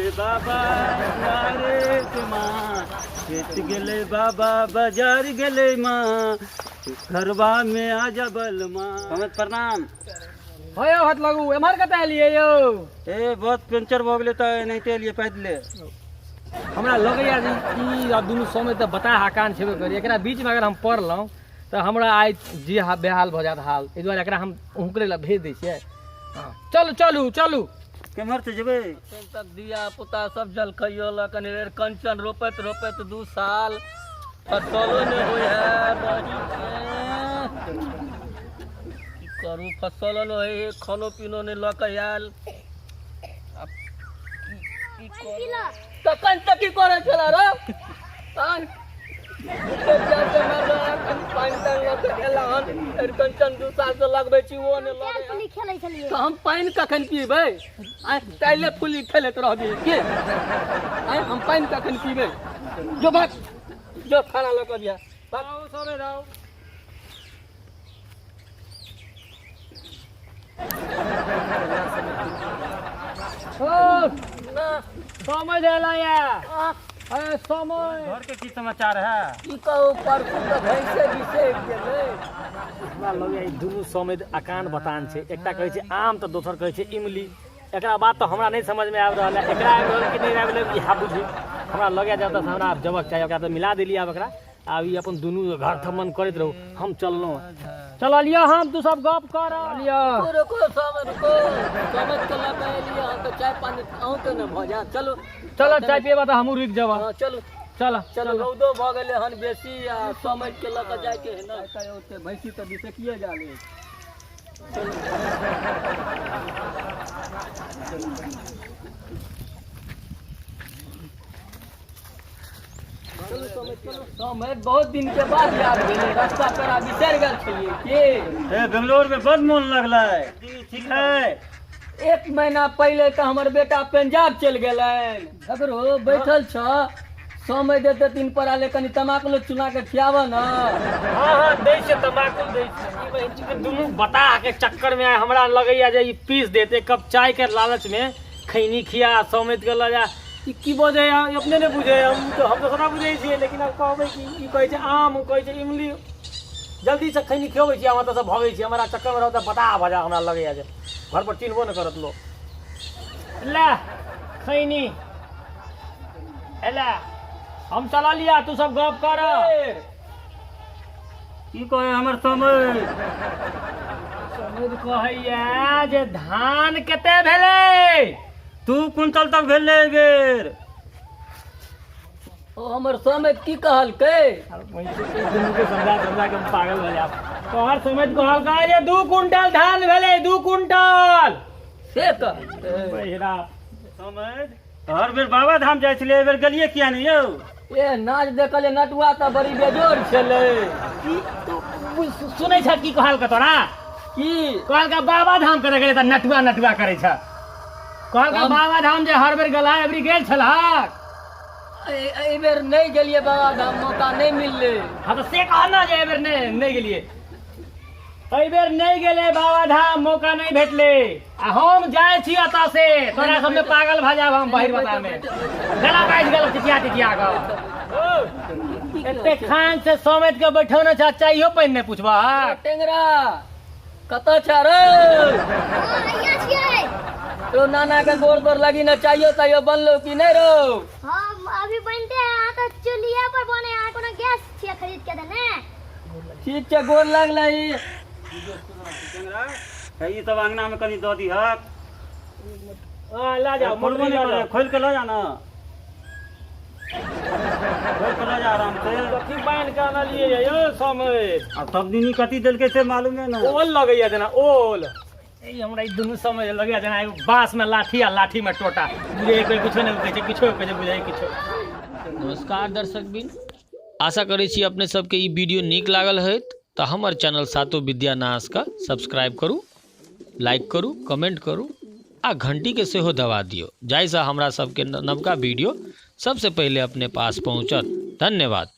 गेलै बाबा दुआरे के माँ, खेत गेलै बाबा बाजार गेलै माँ, घरबा में आजा बलमा। समझ प्रणाम। हो यौ हाथ लगू, एम्हर कतऽ एलियै यौ? ए बहुत पंचर भऽ गेलै तऽ एनाहिते एलियै पैदले। हमरा लगैया जे ई आ दुनू समय तऽ बताह हकान छेबे करी, एकरा बीचमे अगर हम पड़लहुँ तऽ हमरा आइ जी हा बेहाल भऽ जायत हाल। एहि दुआरे एकरा हम हुनकरे लए भेज दै छियै। हँ, चलू चलू चलू। केम्हर से जेबै? एखन तक धिया पुता सब जलखैयो लऽ कनि कंचन रोपैत रोपैत 2 साल फसलो नहि होइ है। बहिन की करू, फसलो नहि होइ है, खानो पीनो नहि लऽ कऽ आयल। आब की करू? तखन तऽ की करै छला रे? तहन पानि तानि लऽ कऽ एला हन। कंचन 2 साल से लगबै छी, ओ नहि लगै। फुली खेलै छलियै तऽ हम पानि कखन पीबै? आँय, काल्हि फुली खेलैत रहबी के? आँय, हम पानि कखन पीबै? जो भाग, जो खाना लऽ कऽ अबिहा। समय देला या अरे समय। घर के की समाचार है? की कहू, परसू तऽ भैंसे बिसरि गेलै। हमरा लगैया ई दुनू समय अकान बतान छै। एकटा कहै छै आम तऽ दोसर कहै छै इमली। एकरा बात तऽ हमरा नहि समझमे आबि रहल है, एकरा आबि रहल कि नहि आबि रहल इएह बुझी। हमरा लगैया जब तक हमरा आब जबक चाही, ओकरा तऽ मिला देलियै। आब एकरा आब ई अपन दुनू घर थमन करैत रहू, हम चललहुँ। चललियै हम, तू सब गप कर लिअ। रुको रुको सब रुको, समझ के लऽ कऽ एलियै हँ तऽ चाय पानी अहूँके ने भऽ जायत। चलू चल, चाय पिएबा तऽ हमहूँ रुकि जेबा। हँ चलू चल चलू, रौदो भऽ गेलै हन बेसी आ समझ के लऽ कऽ जाइके है ने। ओते भैंसी तऽ बिसकिए जाले। समय बहुत दिन के बाद याद भेलै, रास्ता पेरा बिसरि गेल छलियै की? ए बेंगलोर में बड़ मोन लगलै। ठीक है। 1 महीना पहिले तऽ हमर बेटा पंजाब चलि गेलनि। झगड़ो बैठल छ, समय देते तीन पर आले कनि तमाकुलो चुना के खियाब न। हाँ हाँ दै छै तमाकुल दै छै। ई बहिन के दुनू बताह के चक्कर में हमरा लगैया जे ई पीस देत। 1 कप चाय के लालच में खैनी खिया समेत के लऽ जा। ई की बजै है अपने नहि बुझै। हम तऽ हम तऽ सभटा बुझै छियै, लेकिन आब कहबै कि ई कहै छै आम, ओ कहै छै इमली। जल्दी से खैनी खियबै छी, हम एतऽसँ भगै छी। हमरा चक्करमे रहत तऽ बताह भऽ जा। हमरा लगैया जे घर पर चिन्हबो नहि करत लोक। ले खैनी एला, हम चललिया, तू सब गप कर। की कहे हमर समय? समझ कहैया जे धान कते भेलै? 2 कुंटल तक भेलै एहि बेर। ओ हमर समय की कहलकै? दुनू के समझा समझा के हम पागल भऽ जायब। तोहर समझ कहलकै जे 2 कुंटल धान भेलै, 2 कुंटल। से कहलकै? बहिरा समझ हर बेर बाबा धाम जाइ छलियै, एहि बेर गेलियै किया नहि यौ? ए नाच देखले नटुआ तऽ बड़ी बेजोड़ छलै। की तू सुनै छ की कहलकै तोरा? की कहलकै बाबा धाम करे गेलै तऽ नटुआ नटुआ करै छ। कहलकै बाबा धाम जे हर बेर गेला, एबरी गेल छलहक? एहि बेर नहि गेलियै बाबा धाम, मौका नहि मिललै। हाँ तऽ से कह ना जे एहि बेर नहि गेलियै। एहि बेर नहि गेलै बाबा धाम, मौका नहि भेटलै। आ हम जाइ छी एतऽ से, तोरा सबमे पागल भऽ जायब हम बहिर बता में। गला बाजि गेल चिचिया चिचिया कऽ। एते खान से समेट के बैठो ने छ, चाहियो पानि नहि पुछबहक। टेंगरा कतऽ छ रे? हाँ, छियै। तो नाना के गोर तोर लगी न चाहियो ताहियो बनलो कि नहि रौ? हम अभी बनते है, अहाँ तऽ चूल्हिए पर बने, अहाँ कोनो गैस छियै खरीद के देने? ठीक छै, गोर लगलै। ई सब अंगना में कनि दऽ दिहक। हाँ, लऽ जाओ, खोलबो मोटरी नहि लऽ करै, जाओ। खोलि के लऽ जा ने, खोलि के लऽ जा आराम से। कथी बान्हि के अनलियै यौ समय? आ सब दिन ई कथी देलकै से मालूम नहि ने। ओल लगैया जेना ओल। ई हमरा ई दुनू समय लगैया जेना एगो बाँस में लाठी आ लाठी में टोटा। बुझै कोई कुछो नहि कहै छै, किछो कहै छै, बुझै किछो। नमस्कार दर्शक बिन, आशा करै छी अपने सबके ई वीडियो नीक लागल होयत। तऽ हमर चैनल सातो विद्या नाशके सब्सक्राइब करू, लाइक करू, कमेंट करू आ घंटीके सेहो दबा दियौ, जाहिसँ हमरा सबके नवका वीडियो सबसँ पहिले अपने पास पहुँचत। धन्यवाद।